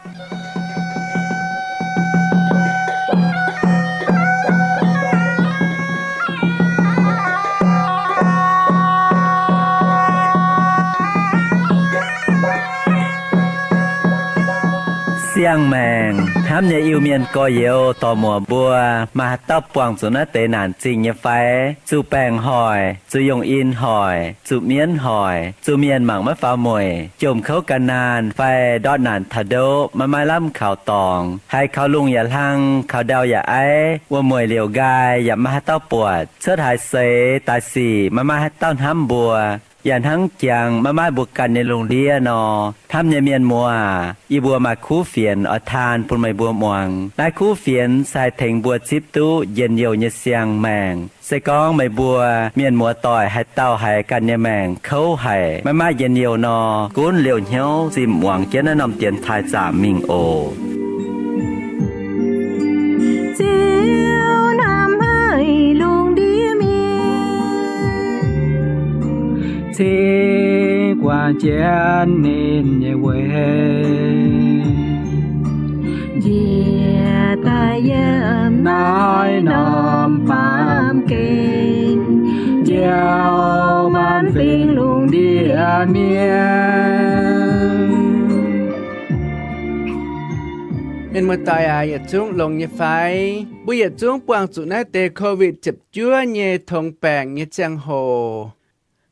Siang-maengc hnamv nyei Iu-Mienh gorx-youz dorc-muoc mbuo, maaih haaix dauh buangh zuqc naaiv deix naanc zingh nyei fai? Zuqc baengc hoic, zuqc yongh in hoic, zuqc mienv hoic, zuqc mienh mangc maiv faaux mueic, jomc kouv gan naanh fai ndortv naanc taux ndoqv, maiv maaih lamh kaux dorngx, haiz kaux lungh yaac hlang, kaux ndau yaac aiv, wuom-mueic liouc nqaai yaac maiv maaih haaix dauh buatc, cuotv haaix seix daaih sic maiv maaih haaix dauh hnamv mbuo, yaac hnangv jangx maiv maaih mbuo ganh nyei lungh ndiev nor. Hnamv nyei mienh muoz, yie mbuo maaih kuv fienx oix taan bun meih mbuo muangx. Naaiv kuv fienx se haih tengx mbuo zipv duqv njien-youh nyei siang-maengc. Se gorngv meih mbuo mienh muoz-doic haaix dauh haiz ganh nyei maengc kouv haic, maiv maaih njien-youh nor, gunv liouh hnyouv zimh muangx jienv naaiv norm dienx taaih zaamc mingh oc. Ziouv hnamv haic lungh ndiev mienh, cingx guangc jienv ninh nyei weic, njiec daaih yiem naaiv norm baamh gen, njoux maanc fingx lungh ndiev mienh. Mienh muoz-doic aac, yietc zungv longx nyei fai? Mbuo yietc zungv buangh zuqc naaiv deix Covid ziepc juov nyei tongx baengc nyei ziangh hoc.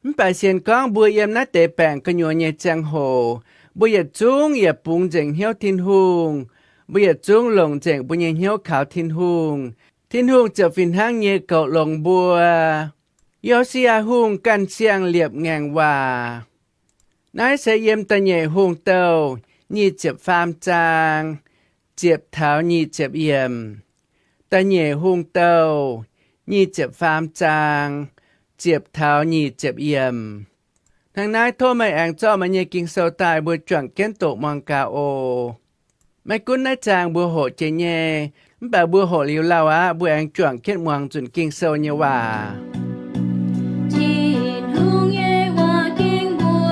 Mv baac sienx gorngv mbuo yiem naaiv deix baengc gu'nyuoz nyei ziangh hoc, mbuo yietc zungv yaac bungx nzengc hnyouv Tin-Hungh. Mbuo yietc zungv longc nzengc mbuo nyei hnyouv kaux Tin-Hungh. Tin-Hungh ziouc fih hnangv nyei goux longx mbuo. Yo^si^yaa Hungh ganh siang-liepc ngaengc waac. Naaiv se yiem Da'nyeic Hungh Douh nyic ziepc faam zaang ziepc taux nyic ziepc yiemc. Da'nyeic Hungh Douh nyic ziepc faam zaang ziepc taux nyic ziepc yiemc. Hnangv naaiv tov meih aengx zorqv meih nyei Ging-Sou daaih mbuo juangc jienv doqc muangx gaax oc. Maiv gunv naaiv zaang mbuo hoqc jiex nyei, mv baac mbuo hoqc liuz lauh aqv, mbuo aengx juangc jienv muangx nzunc Ging-Sou nyei waac. Tin-Hungh nyei waac-ging mbuo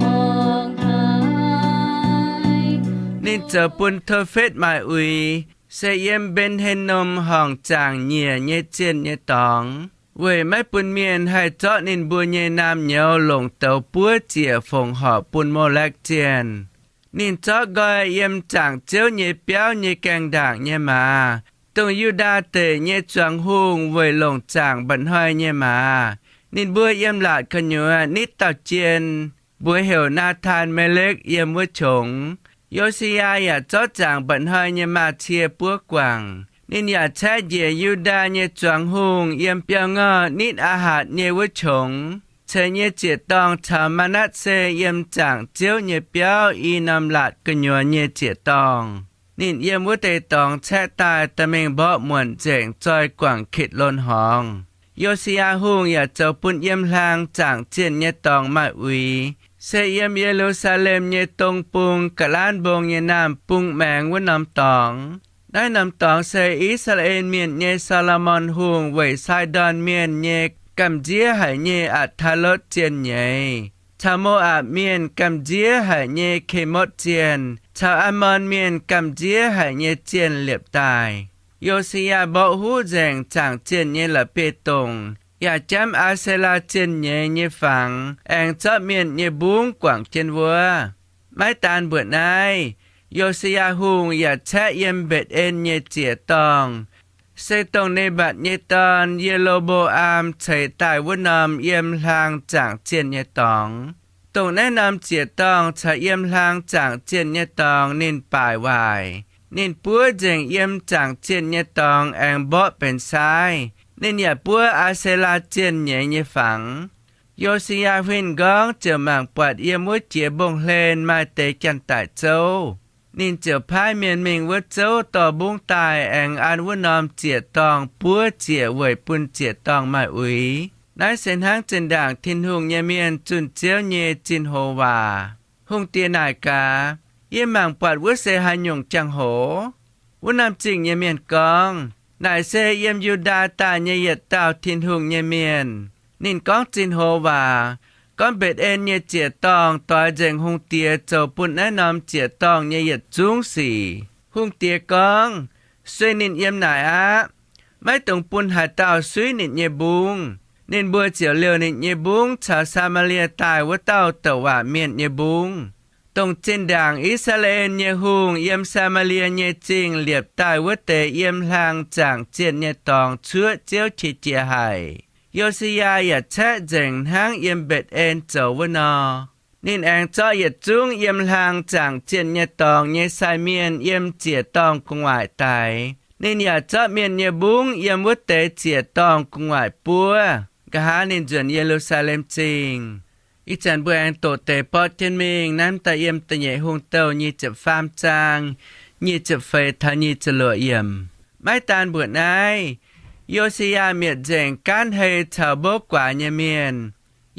horngc haic. Ninh zoux bun Tofetv Maaih Uix, se yiem Mben^hen^nom horngc zaangc nyiec nyei zienh nyei dorngx, weic maiv bun mienh haih zorqv ninh mbuo nyei naamh nyouz longc douz buov ziec fongc horc bun Molekv zienh. Ninh zorqv nqoi yiem zaangc Ziouv nyei biauv nyei gaengh ndaangc nyei maaz, dongh Yu^ndaa Deic nyei zuangx hungh weic longc zaangc mba'hnoi nyei maaz. Ninh mbuo yiem laatc gu'nyuoz nitv dauh jien, mbuox heuc Naa^taan^me^lekv, yiem wuov qongx. Yo^si^yaa yaac zorqv zaangc mba'hnoi nyei maaz-cie buov guangc. Ninh yaac caeqv njiec Yu^ndaa nyei zuangx hungh yiem biauv-ngorh nitv Aa^hatc nyei wuov qongx, ceix nyei ziec-dorngh caux Maa^natv^se yiem zaangc Ziouv nyei biauv i norm laatc gu'nyuoz nyei ziec-dorngh. Ninh yiem wuov deix dorngx caeqv daaih dorh mingh mborqv muonc nzengc, zoi guangc Kitc^lon Horngz. Yo^si^yaa Hungh yaac zoux bun yiem hlaang zaangc zienh nyei dorngx maaih uix, se yiem Ye^lu^saa^lem nyei dong bung, Ga'laanv Mbong nyei naamh bung maengx wuov norm dorngx. Naaiv norm dorngx se I^saa^laa^en Mienh nyei Saa^lo^morn Hungh weic Sai^ndorn Mienh nyei gamh nziev haic nyei Atc^taa^lotv zienh nyeiz, caux Mo^apc Mienh gamh nziev haic nyei Ke^motv Zienh, caux Aamon Mienh gamh nziev haic nyei zienh liepc daaih. Yo^si^yaa mborqv huv nzengc zaangc zienh nyei la'bieiv-dongc, yaac jamv Aa^se^laa zienh nyeiz nyei fangx aengx zorqv mienh nyei mbungv guangc jienv wuov. Maiv daan mbuoqc naaiv, Yo^si^yaa Hungh yaac caeqv yiem Mbetc^en nyei ziec-dorngh, se dongh Ne^mbatc nyei dorn, Ye^lo^mbo^am, ceix daaih wuov norm yiem hlaang zaangc zienh nyei dorngx. Dongh naaiv norm ziec-dorngh caux yiem hlaang zaangc zienh nyei dorngx ninh baaic waaic. Ninh buov nzengc yiem zaangc zienh nyei dorngx aengx mborqv benx saaiv. Ninh yaac buov Aa^se^laa zienh nyeiz nyei fangx. Yo^si^yaa huin nqorngv ziouc mangc buatc yiem wuov jiex mbong-hlen maaih deix janx-daic zouv. Ninh ziouc paaiv mienh mingh wuov zouv dorh mbungv daaih aengx an wuov norm ziec-dorngh buov ziec weic bun ziec-dorngh maaih uix. Naaiv se hnangv zinh ndaangc Tin-Hungh nyei mienh zunh Ziouv nyei zinh hoz waac. Hungh diex naaic gaax, Yie mangc buatc wuov se haaix nyungc jangx-hoc? Wuov norm zingh nyei mienh gorngv, Naaic se yiem Yu^ndaa daaih nyei yietc dauh Tin-Hungh nyei mienh. Ninh gorngv zinh hoz waac, gorngv Mbetc^en nyei ziec-dorngh doix nzengc hungh diex zoux bun naaiv norm ziec-dorngh nyei yietc zungv sic. Hungh diex gorngv, Sueih ninh yiem naaic aqv. Maiv dungx bun haaix dauh suiv ninh nyei mbungv. Ninh mbuo ziouc liouh ninh nyei mbungv caux Saa^maa^lie daaih wuov dauh douc waac mienh nyei mbungv. Dongh zinh ndaangc I^saa^laa^en nyei hungh yiem Saa^maa^lie nyei zingh liepc daaih wuov deix yiem hlaang zaangc zienh nyei dorngx cuoqv Ziouv qiex jiez haic. Yo^si^yaa yaac caeqv nzengc hnangv yiem Mbetc^en zoux wuov nor. Ninh aengx zorqv yietc zungv yiem hlaang zaangc zienh nyei dorngx nyei sai mienh yiem ziec-dorngh gu'nguaaic daix. Ninh yaac zorqv mienh nyei mbungv yiem wuov deix ziec-dorngh gu'nguaaic buov, nqa'haav ninh nzuonx Ye^lu^saa^lem Zingh. Ih zanc mbuo aengx doqc deix borqv jienv mingh naaiv daaih yiem Da'nyeic Hungh Douh nyic ziepc faam zaang nyic ziepc feix taux nyic ziepc luoqc yiemc. Maiv daan mbuoqc naaiv, Yo^si^yaa mietc nzengc gaanv hei caux mbouv guaax nyei mienh.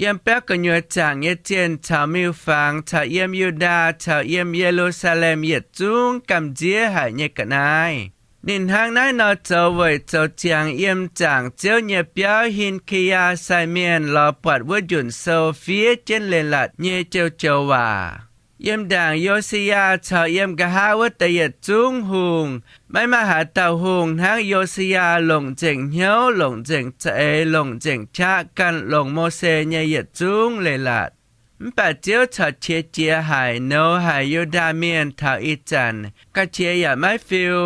Yiem biauv gu'nyuoz zaangc nyei zienh caux miuc-fangx caux yiem Yu^ndaa caux yiem Ye^lu^saa^lem yietc zungv gamh nziev haic nyei ga'naaiv. Ninh hnangv naaiv nor zoux weic zoux ziangx yiem zaangc Ziouv nyei biauv, Hin^ke^yaa sai mienh lorz buatc wuov njunc sou fiev jienv leiz-latc nyei joux-joux waac. Yiem ndaangc Yo^si^yaa caux yiem nqa'haav wuov deix yietc zungv hungh, maiv maaih haaix dauh hungh hnangv Yo^si^yaa longc nzengc hnyouv, longc nzengc za'eix, longc nzengc qaqv ganh longc Mose nyei yietc zungv leiz-latc. Mv baac Ziouv corc qiex jiez haic, nouz haic Yu^ndaa Mienh taux ih zanc, ga'qiex yaac maiv fiu,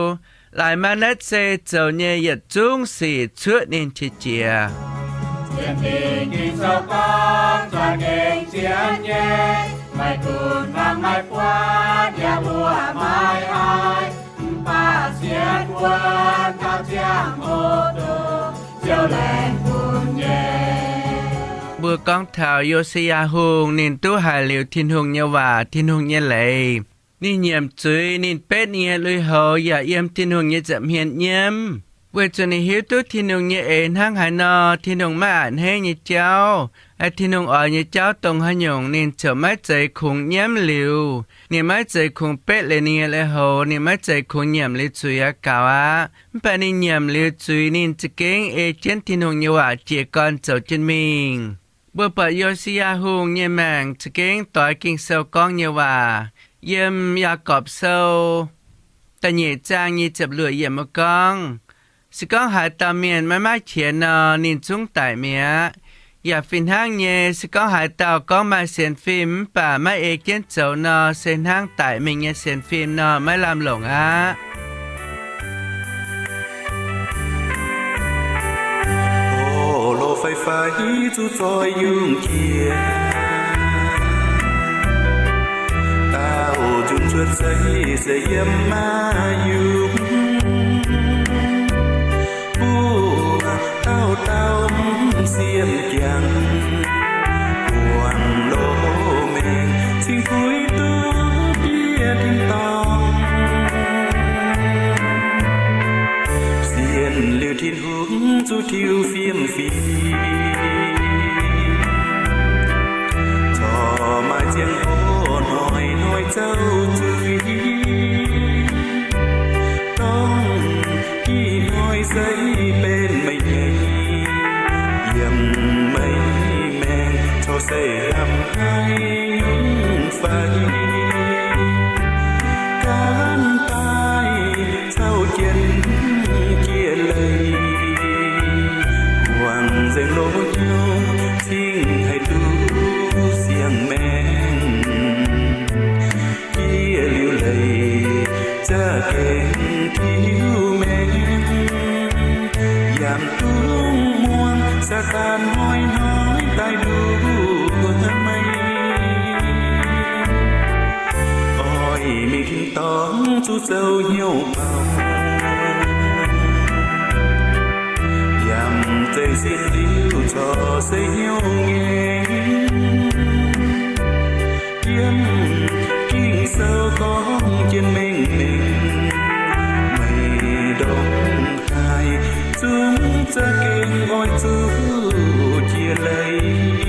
laaix Maa^natv^se zoux nyei yietc zungv sic cuoqv ninh qiex jiez. Sienx Fim Ging-Sou gorngv, za'gengh zien nyei, meih dunx hmuangx maiv buatc, yaac mbuoqc maiv haih, mv baac sienx wuonx taux ziangh hoc dongh Ziouv laengz bun nyei. Mbuo gorngv taux Yo^si^yaa Hungh, ninh duqv haiz liuz Tin-Hungh nyei waac, Tin-Hungh nyei leiz. Ninh nyiemc zuiz, ninh betv ninh nyei lui-houx yaac yiem Tin-Hungh nyei nza'hmien nyiemv, weic zuqc ninh hiuv duqv Tin-Hungh nyei eix hnangv haaix nor, Tin-Hungh maiv a'hneiv nyei jauv, Tin-Hungh oix nyei jauv dongh haaix nyungc, ninh ziouc maiv zeiz kungx nyiemv liuz. Ninh maiv zeiz kungx betv liuz ninh nyei lui-houx, ninh maiv zeiz kungx nyiemc liuz zuiz aqv, gaux aqv. Mv baac ninh nyiemc liuz zuiz, ninh za'gengh ei jienv Tin-Hungh nyei waac jiez gorn zoux jienv mingh. Mbuo buatc Yo^si^yaa Hungh nyei maengc za'gengh doix Ging-Sou gorngv nyei waac. Yiem Yaagorpc Sou da'nyeic zaang nyic ziepc luoqc yiemc mbuo gorngv, se gorngv haaix dauh mienh maiv maaih qiex nor, ninh zungv daic mi'aqv. Yaac fih hnangv nyei, se gorngv haaix dauh gorngv maaih sienx fim mv baac maiv ei jienv zoux nor, se hnangv daic mingh nyei sienx fim nor, maiv lamh longc aqv. Orv-lorqc faix-faix zuqc zoih yungh jiex, daauh nzunc cuotv seix se yiem maaih yungh. Mbuo dauh dauh siemv jangx, guangc loz-maengx cingx kuiv duqv bieqc tin-dorngh. Sienx liuz Tin-Hungh zuqc tiuv fiem fim, corc maaih ziangh hoc hnoi-hnoi zouv zuiz. Gorngv ih hnoi se benx meih nyei, yiem meih maengx corc se lamh haic nyungc fai? Gaanv daaih caux jienv jiex leiz, guangc nzengc loz-hnyouv cingx haih duqv siang-maengc. Jiex liuz leiz za'gengh tiuv maengc, yaac dungx muangx Saadaan hnoi-hnoi daaih nduov meih. Oix mingh tin-dorngh zuqc zoux hnyouv bauc, yaac mv zeiz sienx liuz corc se hnyouv ngaengc. Yiem Ging-Sou gorngv jienv mengh mengh, meih ndongc haaix zungv za'gengh oix zuqc jiex leiz.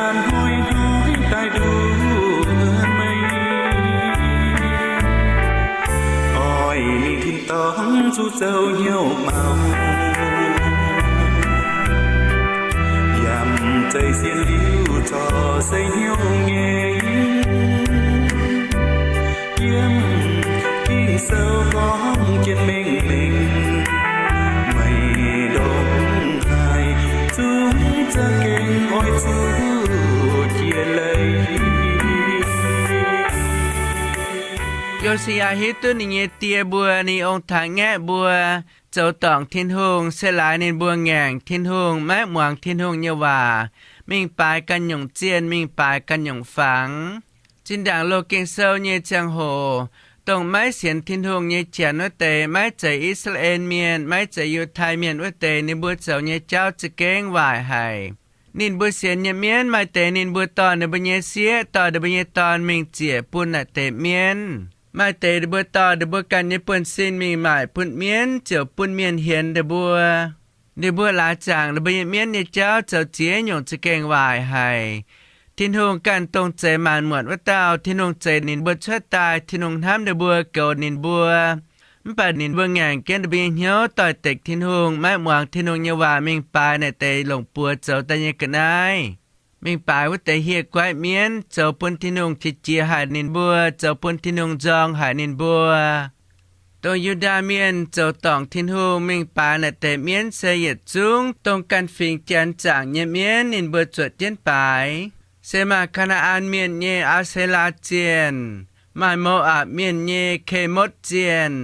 Hnoi-hnoi daaih nduov meih, oix mingh tin-dorngh zuqc zoux hnyouv maux, yaac mv zeiz sienx liuz corc se hnyouv nyei. Yiem Ging-Sou gorngv jienv mengh mengh, meih ndongc haaix zungv za'gengh oix zuqc jiex leiz. Yo^si^yaa hiuv duqv ninh nyei die mbuo, ninh ong-taaix-ngaeqv mbuo zoux dorngc Tin-Hungh se laaix ninh mbuo ngaengc Tin-Hungh, maiv muangx Tin-Hungh nyei waac, mingh baaix ganh nyungc zienh, mingh baaix ganh nyungc fangx. Zinh ndaangc loz Ging-Sou nyei ziangh hoc, dongh maiv sienx Tin-Hungh nyei Janx wuov deix, maiv zeiz I^saa^laa^en Mienh, maiv zeiz Yiutai Mienh wuov deix, ninh mbuo zoux nyei jauv za'gengh waaic haic. Ninh mbuo sienx nyei mienv, maaih deix ninh mbuo dorh ninh mbuo nyei sieqv, dorh ninh mbuo nyei dorn mingh ziec bun naaic deix mienv. Maaih deix ninh mbuo dorh ninh mbuo ganh nyei buonv-sin mingh maaic bun mienv, ziouc bun mienh hienx ninh mbuo. Ninh mbuo laaix zaangc ninh mbuo nyei mienv nyei jauv zoux ziex nyungc za'gengh waaic haic. Tin-Hungh ganh dongh zeix maanc muotc wuov dauh, Tin-Hungh zeix ninh mbuo cuotv daaih, Tin-Hungh hnamv ninh mbuo, goux ninh mbuo. Mv baac ninh mbuo ngaengc jienv ninh mbuo nyei hnyouv doix-dekc Tin-Hungh, maiv muangx Tin-Hungh nyei waac, mingh baaix naaic deix longc buoz zoux daaih nyei ga'naaiv, mingh baaix wuov deix hieh guaiv mienv, zoux bun Tin-Hungh qiex jiez haic ninh mbuo, zoux bun Tin-Hungh nzorng haic ninh mbuo. Dongh Yu^ndaa Mienh zoux dorngc Tin-Hungh, mingh baaix naaic deix mienv se yietc zungv dongh ganh fingx Janx zaangc nyei mienv ninh mbuo zuotc jienv baaix. Se maaih Kaa^naa^an Mienh nyei Aa^se^laa Zienh, maaih Mo^apc Mienh nyei Kemotv Zienh,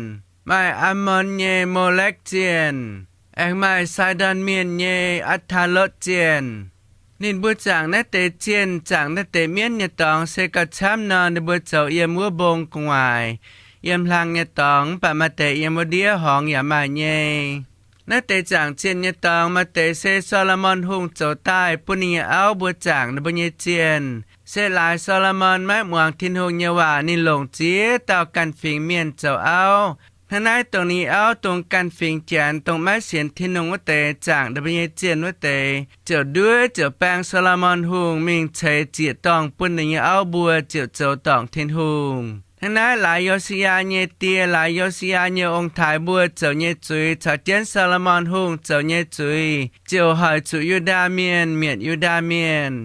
maaih Aamon nyei Molekv Zienh, aengx maaih Saidon Mienh nyei Atc^taa^lotv Zienh. Ninh mbuo zaangc naaiv deix zienh, zaangc naaiv deix mienv nyei dorngx se gauh camv nor, ninh mbuo zoux yiem wuov mbong gu'nguaaic, yiem hlang nyei dorngx, mv baac maaih deix yiem wuov ndiev horngz yaac maaih nyei. Naaiv deix zaangc zienh nyei dorngx maaih deix se Saa^lo^morn Hungh zoux daaih bun ninh nyei auv mbuo zaangc ninh mbuo nyei zienh. Se laaix Saa^lo^morn maiv muangx Tin-Hungh nyei waac, ninh longc ziex dauh ganh fingx mienh zoux auv. Hnangv naaiv dongh ninh auv dongh ganh fingx Janx, dongh maiv sienx Tin-Hungh wuov deix, zaangc ninh mbuo nyei zienh wuov deix, ziouc nduov ziouc baeng Saa^lo^morn Hungh mingh ceix ziec-dorngh bun ninh nyei auv mbuo ziouc zoux dorngc Tin-Hungh. Hnangv naaiv laaix Yo^si^yaa nyei die, laaix Yo^si^yaa nyei ong-taaix mbuo zoux nyei zuiz caux jienv Saa^lo^morn Hungh zoux nyei zuiz ziouc hoic zuqc Yu^ndaa Mienh mietc Yu^ndaa Mienh.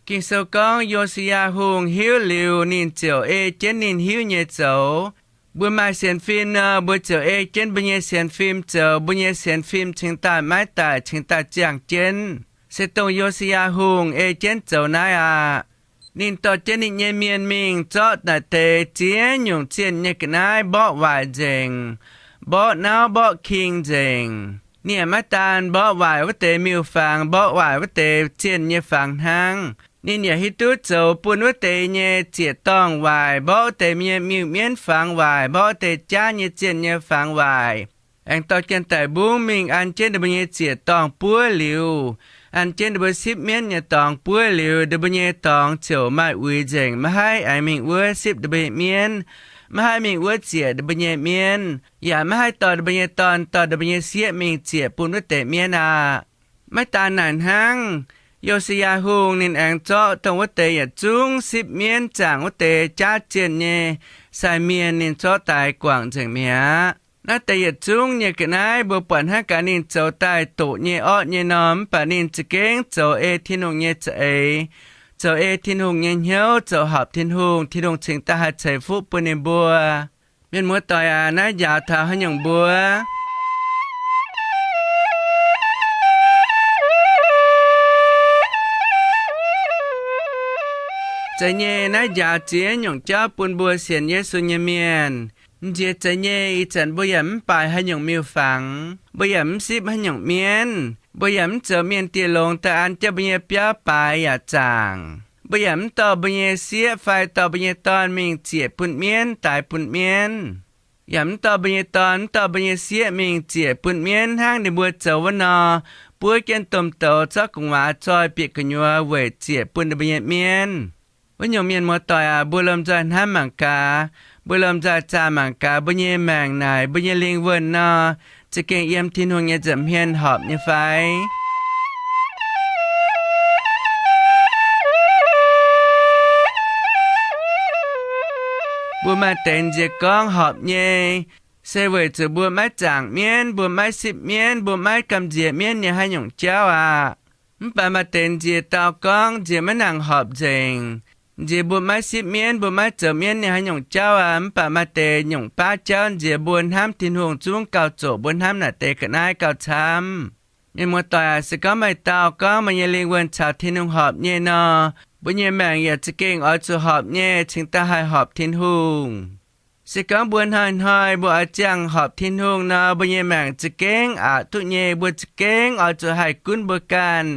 Ging-Sou gorngv Yo^si^yaa Hungh hiuv liuz, ninh ziouc ei jienv ninh hiuv nyei zoux. Mbuo maaih sienx fim nor, mbuo ziouc ei jienv mbuo nyei sienx fim zoux. Mbuo nyei sienx fim cingx daaih maiv daic, cingx daaih ziangh jienv. Se dongh Yo^si^yaa Hungh ei jienv zoux naaiv aqv. Ninh dorh jienv ninh nyei mienh mingh zorqv naaic deix ziex nyungc zienh nyei ga'naaiv mborqv waaic nzengc, mborqv nauv mborqv king nzengc. Ninh yaac maiv daan mborqv waaic wuov deix miuc-fangx, mborqv waaic wuov deix zienh nyei fangx hnangv. Ninh yaac hiuv duqv zoux bun wuov deix nyei ziec-dorngh waaic, mborqv wuov deix nyei miuc-mienv fangx waaic, mborqv wuov deix jaav nyei zienh nyei fangx waaic. Aengx dorh jienv daic mbungv mingh an jienv ninh mbuo nyei ziec-dorngh buov liuz, an jienv ninh mbuo sipv mienv nyei dorngx buov liuz, ninh mbuo nyei dorngx ziouc maaih uix nzengc, maiv haih aengx mingh wuov sipv ninh mbuo nyei mienv, maiv haih mingh wuov ziec ninh mbuo nyei mienv, yaac maiv haih dorh ninh mbuo nyei dorn, dorh ninh mbuo nyei sieqv mingh ziec bun wuov deix mienv aqv. Maiv daan naaic hnangv, Yo^si^yaa Hungh ninh aengx zorqv dongh wuov deix yietc zungv sipv mienv zaangc wuov deix jaav zienh nyei sai mienh ninh zorqv daaih guangc nzengc mi'aqv. Naaiv deix yietc zungv nyei ga'naaiv mbuo buatc hnangv gaax ninh zoux daaih doqc nyei orqv nyei norm, mv baac ninh za'gengh zoux ei Tin-Hungh nyei za'eix, zoux ei Tin-Hungh nyei hnyouv, zoux horpc Tin-Hungh, Tin-Hungh cingx daaih haih ceix fuqv bun ninh mbuo. Mienh muoz-doic aac, naaiv njaaux taux haaix nyungc mbuo? Zeiz nyei, naaiv njaaux ziex nyungc jauv bun mbuo sienx Yesu nyei mienh. M'nziex zeiz nyei, ih zanc mbuo yaac mv baaix haaix nyungc miuc-fangx, mbuo yaac mv sipv haaix nyungc mienv, mbuo yaac mv zoux mienh dieh longx daaih an jienv mbuo nyei biauv baaix yaac zaangc. Mbuo yaac mv dorh mbuo nyei sieqv fai dorh mbuo nyei dorn mingh ziec bun mienv, daix bun mienv. Yaac mv dorh mbuo nyei dorn, mv dorh mbuo nyei sieqv mingh ziec bun mienv hnangv ninh mbuo zoux wuov nor, buov jienv domh douz zorqv gu'nguaaz zoi bieqc gu'nyuoz weic ziec bun ninh mbuo nyei mienv. Wuov nyungc mienh muoz-doic aac, mbuo lomh nzoih hnamv mangc gaax. Mbuo lomh nzoih zaah mangc gaax, mbuo nyei maengc naaic, mbuo nyei lingh wuonh nor, za'gengh yiem Tin-Hungh nyei nza'hmien horpc nyei fai? Mbuo maaih deix nziex gorngv horpc nyei, se weic zuqc mbuo maiv zaangc mienv, mbuo maiv sipv mienv, mbuo maiv gamh nziex mienv nyei haaix nyungc jauv aqv. Mv baac maaih deix nziex dau gorngv nziex maiv nangc horpc nzengc. Nziex mbuo maiv sipv mienv, mbuo maiv zoux mienv nyei haaix nyungc jauv aqv. Mv baac maaih deix nyungc baav jauv nziex mbuo hnamv Tin-Hungh zungv gauh zoqc mbuo hnamv naaic deix ga'naaiv gauh camv. Mienh muoz-doic aac, se gorngv meih dau gorngv meih nyei lingh wuonh caux Tin-Hungh horpc nyei nor, mbuo nyei maengc yaac za'gengh oix zuqc horpc nyei cingx daaih haih horpc Tin-Hungh. Se gorngv mbuo hnoi-hnoi mbuo oix ziangh horpc Tin-Hungh nor, mbuo nyei maengc za'gengh aqc duqv nyei. Mbuo za'gengh oix zuqc haih gunv mbuo ganh.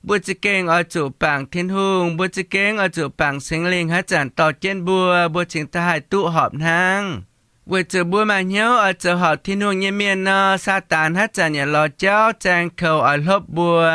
Mbuo za'gengh oix zuqc bangc Tin-Hungh. Mbuo za'gengh oix zuqc bangc Singx Lingh haaix zanc dorh jienv mbuo, mbuo cingx daaih haih duqv horpc hnangv. Weic zuqc mbuo maaih hnyouv oix zoux horpc Tin-Hungh nyei mienh nor, Saadaan haaix zanc yaac lorz jauv zaeng koux oix hlopv mbuo.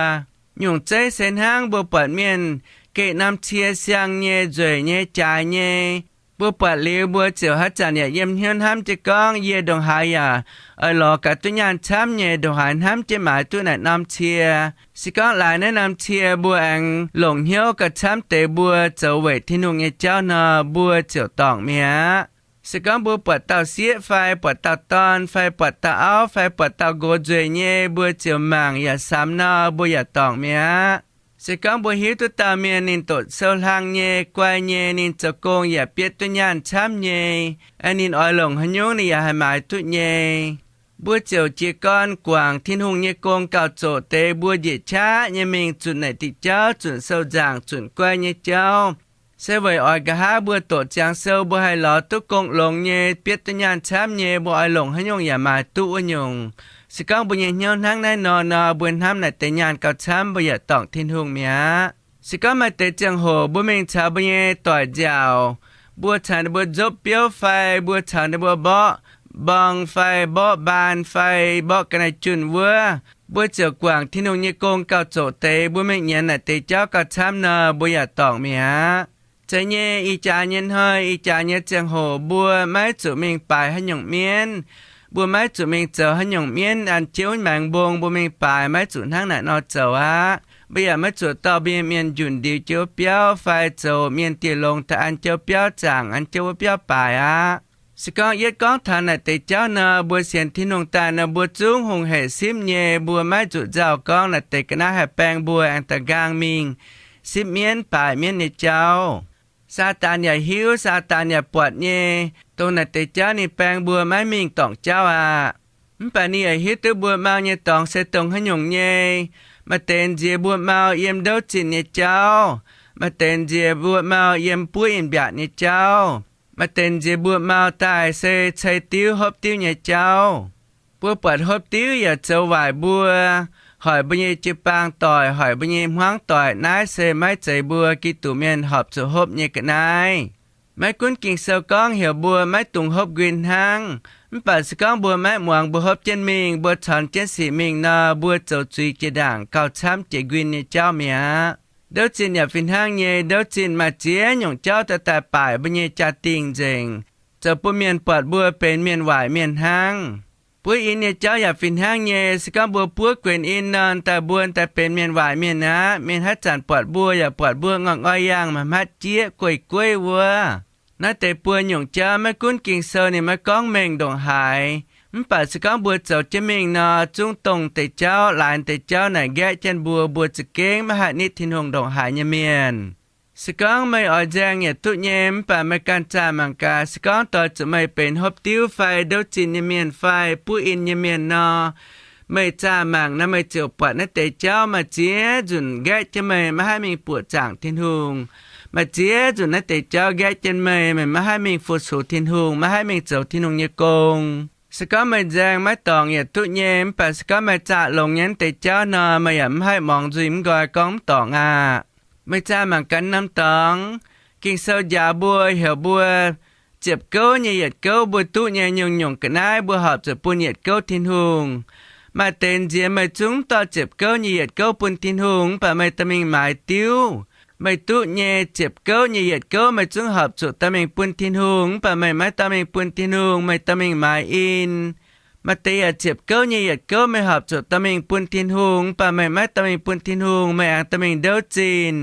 Nyungc zeiv se hnangv mbuo buatc mienh geh norm cie siang nyei, nzueic nyei, jaaix nyei, mbuo buatc liuz mbuo ziouc haaix zanc yaac yiem hnyouv hnamv jienv gorngv, yie ndongc haaix yaac oix lorz gaax duqv nyaanh camv nyei, ndongc haaix hnamv jienv maaiz duqv naaic norm cie. Se gorngv laaix naaiv norm cie mbuo aengx longc hnyouv gauh camv deix mbuo zoux weic Tin-Hungh nyei jauv nor, mbuo ziouc dorngc mi'aqv. Se gorngv mbuo buatc dauh sieqv fai buatc dauh dorn fai buatc dauh auv fai buatc dauh nqox nzueic nyei, mbuo ziouc mangc yaac samx nor, mbuo yaac dorngc mi'aqv. Se gorngv mbuo hiuv duqv dauh mienh ninh doqc sou hlang nyei, guai nyei, ninh zoux gong yaac bietv duqv nyaanh camv nyei, ninh oix longc haaix nyungc ninh yaac haih maaiz duqv nyei, mbuo ziouc jiez gorn guangc Tin-Hungh nyei gong gauh zoqc deix, mbuo njiec qaqv nyei mingh zunc naaic diuc jauv, zunc sou nzaangc, zunc guai nyei jauv. Se weic oix nqa'haav mbuo doqc ziangx sou mbuo haih lorz duqv gong longx nyei, bietv duqv nyaanh camv nyei, mbuo oix longc haaix nyungc yaac maaiz duqv wuov nyungc. Se gorngv mbuo nyei hnyouv hnangv naaiv nor nor, mbuo hnamv naaic deix nyaanh gauh camv, mbuo yaac dorngc Tin-Hungh mi'aqv. Se gorngv maaih deix ziangh hoc mbuo mingh caux mbuo nyei doic nziaauc, mbuo caux ninh mbuo nzopv biouv fai mbuo caux ninh mbuo mborqv mborng fai mborqv mbaan fai mborqv ga'naaiv-junh wuov, mbuo ziouc guangc Tin-Hungh nyei gong gauh zoqc deix, mbuo mingh nyienz naaic deix jauv gauh camv nor, mbuo yaac dorngc mi'aqv. Zeiz nyei, ih jaax nyei hnoi, ih jaax nyei ziangh hoc mbuo maiv zuqc mingh baaix haaix nyungc mienv. Mbuo maiv zuqc mingh zoux haaix nyungc mienv an jienv maengx mbong mbuo mingh baaix, maiv zuqc hnangv naaic nor zoux aqv. Mbuo yaac maiv zuqc dorh mbuo nyei mienh njunc ndiux jienv wuov biauv fai zoux mienh dieh longx daaih an jienv wuov biauv zaangc, an jienv wuov biauv baaix aqv. Se gorngv yietv gorngv taux naaic deix jauv nor, mbuo sienx Tin-Hungh daaih nor, mbuo zungv hungh hec simv nyei. Mbuo maiv zuqc nzauh gorngv naaic deix ga'naaiv haih baeng mbuo aengx da'nqaang mingh sipv mienv baaix mienv nyei jauv. Saadaan yaac hiuv, Saadaan yaac buatc nyei, dongh naaic deix jauv ninh baeng mbuo maiv mingh dorngc jauv aqv. Mv baac ninh yaac hiuv duqv mbuo mau nyei dorngx se dongh haaix nyungc nyei. Maaih deix nziex mbuo mau yiem ndouv zinh nyei jauv. Maaih deix nziex mbuo mau yiem buov in-mbiaatc nyei jauv. Maaih deix nziex mbuo mau daaih se cei diuv hopv diuv nyei jauv. Mbuo buatc hopv diuv yaac zoux waaic mbuo, hoic mbuo nyei jiu-baang doic, hoic mbuo nyei hmuangv doic. Naaiv se maiv zeiz mbuo Giduc mienh horpc zuqc hopv nyei ga'naaiv. Maiv gunv Ging-Sou gorngv heuc mbuo maiv dungx hopv nquin hnangv, mv baac se gorngv mbuo maiv muangx mbuo hopv jienv mingh, mbuo cons jienv sic mingh nor, mbuo zoux zuiz jiex ndaangc gauh camv jiex nquin nyei jauv mi'aqv. Ndouv zinh yaac fih hnangv nyei. Ndouv zinh maaih ziex nyungc jauv daaih daaih baaic mbuo nyei jaa-dingh nzengc, zoux bun mienh buatc mbuo benx mienh waaic mienh hnangv. Buov in nyei jauv yaac fih hnangv nyei. Se gorngv mbuo buov guenx in nor, daaih mbuo daaih benx mienh waaic mienh aqv. Mienh haaix zanc buatc mbuo yaac buatc mbuo ngoi-ngoi yangh, maaih hmatv jieqv guei-gueiv wuov. Naaiv deix buo nyungc jauv maiv gunv Ging-Sou ninh maiv gorngv mengh ndongc haaix, mv baac se gorngv mbuo zoux jienv mingh nor, zungv dongh deix jauv, laaix deix jauv naaic nqaeqv jienv mbuo, mbuo za'gengh maiv haih nitv Tin-Hungh ndongc haaix nyei mienh. Se gorngv meih oix nzaeng yaac duqv nyei, mv baac meih ganh zaah mangc gaax, se gorngv doix zuqc meih benx hopv diuv fai ndouv zinh nyei mienh fai buov in nyei mienh nor, meih zaah mangc nor, meih ziouc buatc naaiv deix jauv maaih ziex nzunc nqaeqv jienv meih, maiv haih mingh buoqc zaangc Tin-Hungh. Maaih ziex nzunc naaiv deix jauv nqaeqv jienv meih, meih maiv haih mingh fu-sux Tin-Hungh, maiv haih mingh zoux Tin-Hungh nyei gong. Se gorngv meih nzaeng maiv dorngc yaac duqv nyei, mv baac se gorngv meih zaah longx nyei naaiv deix jauv nor, meih yaac mv haih muangx nzuih mv nqoi gorngv mv dorngc aqv. Meih zaah mangc gaax norm dorngx, Ging-Sou njaaux mbuo, heuc mbuo ziepc gouv nyei yietc gouv mbuo duqv nyei nyungc-nyungc ga'naaiv mbuo horpc zuqc bun yietc gouv Tin-Hungh. Maaih deix nziex meih zungv dorh ziepc gouv nyei yietc gouv bun Tin-Hungh, mv baac meih dorh mingh maaiz diuv. Meih duqv nyei ziepc gouv nyei yietc gouv meih zungv horpc zuqc dorh mingh bun Tin-Hungh, mv baac meih maiv dorh mingh bun Tin-Hungh, meih dorh mingh maaiz in. Maaih deix yaac ziepc gouv nyei yietc gouv meih horpc zuqc dorh mingh bun Tin-Hungh, mv baac meih maiv dorh mingh bun Tin-Hungh, meih aengx dorh mingh ndouv zinh.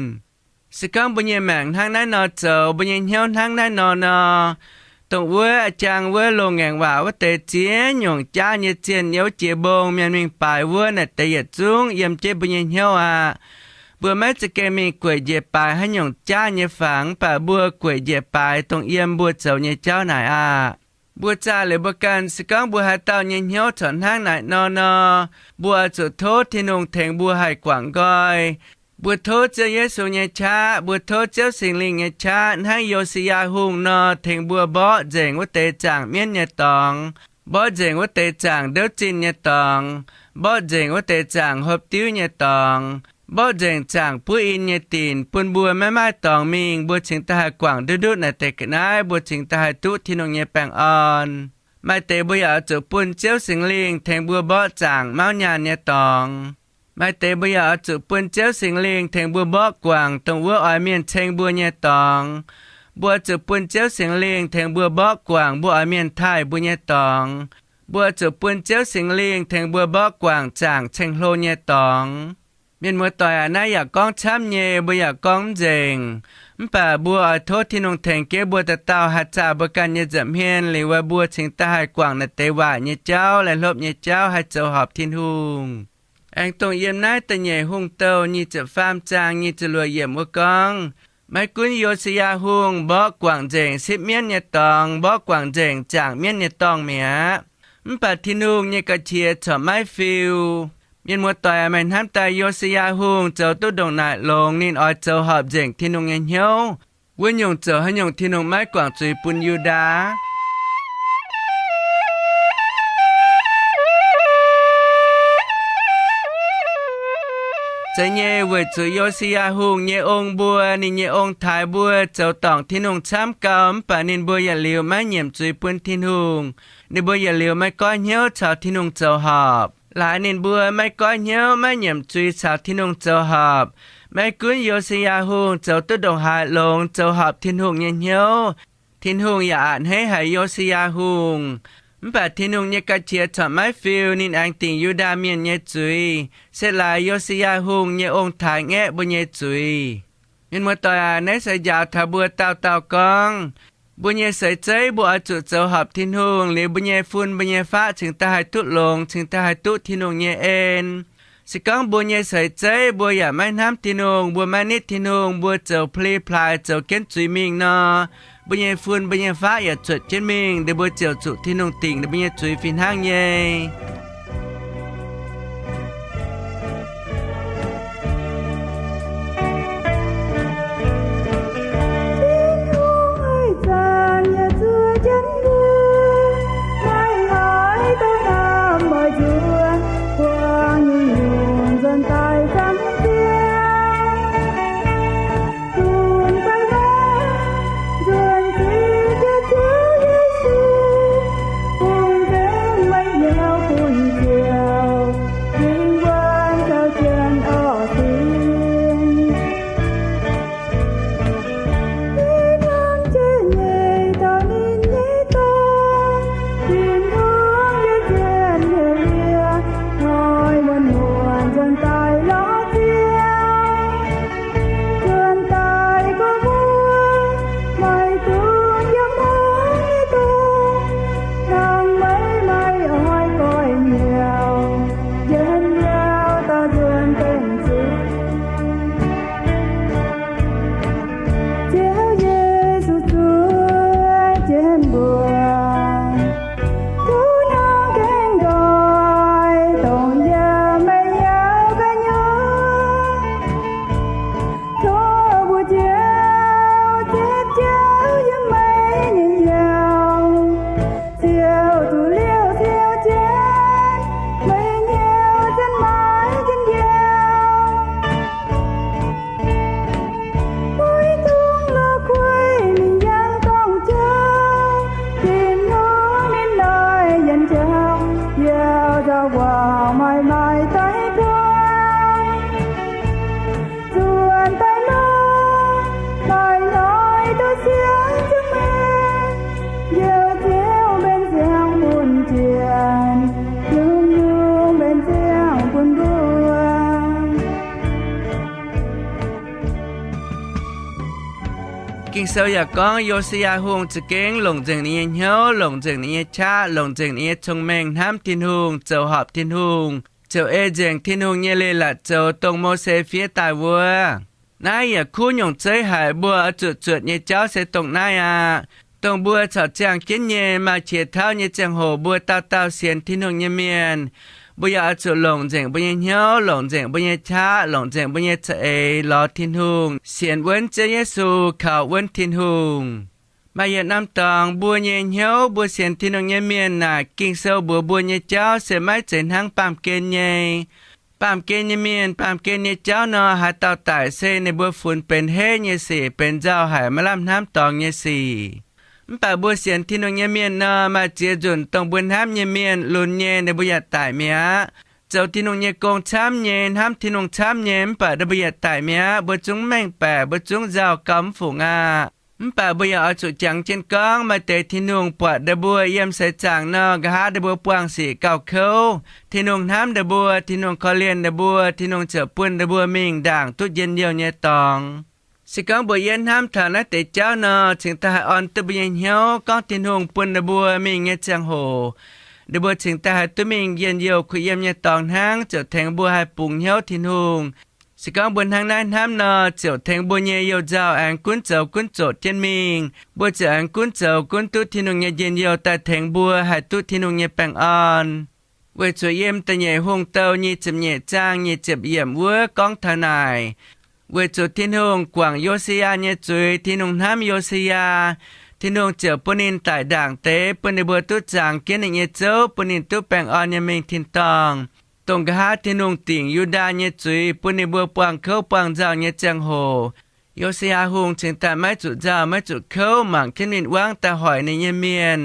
Se gorngv mbuo nyei maengc hnangv naaiv nor zoux, mbuo nyei hnyouv hnangv naaiv nor nor, dongh wuov a'jang wuov loz-ngaengc waac wuov deix ziex nyungc jaav nyei zienh yiem wuov jiex mbong, mienh mingh baaix wuov naaic deix yietc zungv yiem jienv mbuo nyei hnyouv aqv. Mbuo maiv za'gengh mingh gueic njiec baaix haaix nyungc jaav nyei fangx, mv baac mbuo gueic njiec baaix dongh yiem mbuo zoux nyei jauv naaic aqv. Mbuo zaah liuz mbuo ganh, se gorngv mbuo haaix dauh nyei hnyouv corc hnangv naaic nor nor, mbuo oix zuqc tov Tin-Hungh tengx mbuo haih guangc nqoi. Mbuo tov Ziouv Yesu nyei qaqv, mbuo tov Ziouv Singx Lingh nyei qaqv, hnangv Yo^si^yaa Hungh nor, tengx mbuo mborqv nzengc wuov deix zaangc mienv nyei dorngx, mborqv nzengc wuov deix zaangc ndouv zinh nyei dorngx, mborqv nzengc wuov deix zaangc hopv diuv nyei dorngx, mborqv nzengc zaangc buov in nyei dinc, bun mbuo maiv maaih dorngx mingh, mbuo cingx daaih haih guangc ndutv ndutv naaic deix ga'naaiv, mbuo cingx daaih haih duqv Tin-Hungh nyei baengh orn. Maaih deix mbuo yaac oix zuqc bun Ziouv Singx Lingh tengx mbuo mborqv zaangc mauv nyaanh nyei dorngx. Maaih deix mbuo yaac oix zuqc bun Ziouv Singx Lingh tengx mbuo mborqv guangc dongh wuov oix mienh ceng mbuo nyei dorngx. Mbuo zuqc bun Ziouv Singx Lingh tengx mbuo mborqv guangc mbuo oix mienh taaih mbuo nyei dorngx. Mbuo zuqc bun Ziouv Singx Lingh tengx mbuo mborqv guangc zaangc ceng-hlo nyei dorngx. Mienh muoz-doic aac, naaiv yaac gorngv camv nyei, mbuo yaac gorngv mv nzengc. Mv baac mbuo oix tov Tin-Hungh tengx jienv mbuo dauh dauh haih zaah mbuo ganh nyei nza'hmien liuz, mbuo cingx daaih haih guangc naaic deix waaic nyei jauv, laih hlopv nyei jauv, haih zoux horpc Tin-Hungh. Aengx dongh yiem naaiv da'nyeic Hungh Douh nyic ziepc faam zaang nyic ziepc luoqc yiemc wuov gorngv, maiv gunv Yo^si^yaa Hungh mborqv guangc nzengc sipv mienv nyei dorngx, mborqv guangc nzengc zaangc mienv nyei dorngh mi'aqv, mv baac Tin-Hungh nyei ga'qiex corc maiv fiu. Mienh muoz-doic aac, meih hnamv daaih Yo^si^yaa Hungh zoux duqv ndongc naaic longx, ninh oix zoux horpc nzengc Tin-Hungh nyei hnyouv. Wuov nyungc zoux haaix nyungc Tin-Hungh maiv guangc zuiz bun Yu^ndaa? Zeiz nyei, weic zuqc Yo^si^yaa Hungh nyei ong mbuo, ninh nyei ong-taaix mbuo zoux dorngc Tin-Hungh camv gau, mv baac ninh mbuo yietc liuz maiv nyiemc zuiz bun Tin-Hungh. Ninh mbuo yietc liuz maiv goiv hnyouv caux Tin-Hungh zoux horpc. Laaix ninh mbuo maiv goiv hnyouv, maiv nyiemc zuiz caux Tin-Hungh zoux horpc. Maiv gunv Yo^si^yaa Hungh zoux duqv ndongc haaix longx zoux horpc Tin-Hungh nyei hnyouv, Tin-Hungh yaac a'hneiv haic Yo^si^yaa Hungh. Mv baac Tin-Hungh nyei ga'qiex corc maiv fiu, ninh aengx dingc Yu^ndaa Mienh nyei zuiz, se laaix Yo^si^yaa Hungh nyei ong-taaix ngaeqv mbuo nyei zuiz. Mienh muoz-doic aac, naaiv se njaaux taux mbuo dauh dauh gorngv, mbuo nyei seix zeiv mbuo oix zuqc zoux horpc Tin-Hungh liuz, mbuo nyei fun mbuo nyei faqv cingx daaih haih duqv longx, cingx daaih haih duqv Tin-Hungh nyei en. Se gorngv mbuo nyei seix zeiv mbuo yaac maiv hnamv Tin-Hungh, mbuo maiv nitv Tin-Hungh, mbuo zoux pli-plaaix zoux jienv zuiz mingh nor, mbuo nyei fun mbuo nyei faqv yaac cuotv jienv mingh, ninh mbuo ziouc zuqc Tin-Hungh dingc ninh mbuo nyei zuiz fih hnangv nyei. Ging-Sou yaac gorngv Yo^si^yaa Hungh za'gengh longc nzengc ninh nyei hnyouv, longc nzengc ninh nyei qaqv, longc nzengc ninh nyei cong-mengh hnamv Tin-Hungh, zoux horpc Tin-Hungh, ziouc ei nzengc Tin-Hungh nyei leiz-latc zoux dongh Mose fiev daaih wuov. Naaiv yaac kuv nyungc zeiv haic, mbuo oix zuqc zuotc nyei jauv se dongh naaiv aqv. Dongh mbuo corc ziangh jienv nyei maaih qiex tauv nyei ziangh hoc, mbuo dauh dauh sienx Tin-Hungh nyei mienh, mbuo yaac oix zuqc longc nzengc mbuo nyei hnyouv, longc nzengc mbuo nyei qaqv, longc nzengc mbuo nyei za'eix lorz Tin-Hungh, sienx wuonv Ziouv Yesu, kaux wuonv Tin-Hungh. Maaih yietc norm dorngx mbuo nyei hnyouv, mbuo sienx Tin-Hungh nyei mienh naaic, Ging-Sou mbuox mbuo nyei jauv se maiv zeiz hnangv baamh gen nyei. Baamh gen nyei mienh, baamh gen nyei jauv nor, haaix dauh daic se ninh mbuo funx benx heiv nyei sic, benx nzauh haic, maiv lamh hnamv dorngx nyei sic. Mv baac mbuo sienx Tin-Hungh nyei mienh nor, maaih ziex nzunc dongh mbuo hnamv nyei mienh lunx nyei, ninh mbuo yaac daic mi'aqv. Zoux Tin-Hungh nyei gong camv nyei, hnamv Tin-Hungh camv nyei, mv baac ninh mbuo yaac daic mi'aqv. Mbuo zungv mengh baeqc, mbuo zungv nzauh gauh mv fungc aqv. Mv baac mbuo yaac oix zuqc jangx jienv gorngv, maaih deix Tin-Hungh buatc ninh mbuo yiem seix zaangc nor, nqa'haav ninh mbuo buangh sic gauh kouv, Tin-Hungh hnamv ninh mbuo, Tin-Hungh korv-lienh ninh mbuo, Tin-Hungh ziouc bun ninh mbuo mingh ndaangc duqv njien-youh nyei dorngx. Se gorngv mbuo yiem hnamv taux naaiv deix jauv nor, cingx daaih haih orn duqv mbuo nyei hnyouv gorngv Tin-Hungh bun ninh mbuo mingh nyei ziangh hoc, ninh mbuo cingx daaih haih duqv mingh njien-youh kuh yiem nyei dorngx hnangv, ziouc tengx mbuo haih bungx hnyouv Tin-Hungh. Se gorngv mbuo hnangv naaiv hnamv nor, ziouc tengx mbuo nyei youh nzauh aengx gunv zoux gunv zoqc jienv mingh. Mbuo ziouc aengx gunv zoux gunv duqv Tin-Hungh nyei njien-youh daaih tengx mbuo haih duqv Tin-Hungh nyei baengh orn. Weic zuqc yiem Da'nyeic Hungh Douh nyic ziepc nyeic zaang nyic ziepc yiemc wuov gorngv taux naaic, weic zuqc Tin-Hungh guangc Yo^si^yaa nyei zuiz, Tin-Hungh hnamv Yo^si^yaa, Tin-Hungh ziouc bun ninh daic ndaangc deix, bun ninh mbuo duqv zaangx jienv ninh nyei zouv, bun ninh duqv baengh orn nyei mingh tin-dorngh. Dongh nqa'haav Tin-Hungh dingc Yu^ndaa nyei zuiz, bun ninh mbuo buangh kouv buangh nzauh nyei ziangh hoc, Yo^si^yaa Hungh cingx daaih maiv zuqc nzauh maiv zuqc kouv, mangc jienv win-wangv daaih hoic ninh nyei mienh,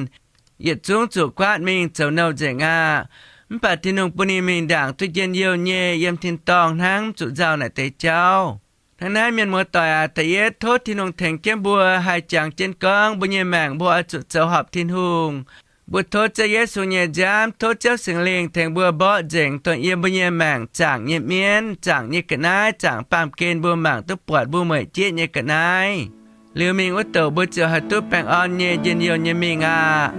yietc zungv zuqc guaatv mingh zoux nouh nzengc aqv. Mv baac Tin-Hungh bun ninh mingh ndaangc duqv njien-youh nyei yiem tin-dorngh hnangv, mv zuqc nzauh naaic deix jauv. Hnangv naaiv, mienh muoz-doic aac, da'yietv tov Tin-Hungh tengx jienv mbuo haih jangx jienv gorngv mbuo nyei maengc mbuo oix zuqc zoux horpc Tin-Hungh. Mbuo tov Ziouv Yesu nyei nziaamv, tov Ziouv Singx Lingh tengx mbuo mborqv nzengc dongh yiem mbuo nyei maengc zaangc nyei mienv, zaangc nyei ga'naaiv, zaangc baamh gen mbuo mangc duqv buatc mbuo mueic jieqv nyei ga'naaiv. Liuz mingh wuov douc mbuo ziouc haih duqv baengh orn nyei njien-youh nyei mingh aqv.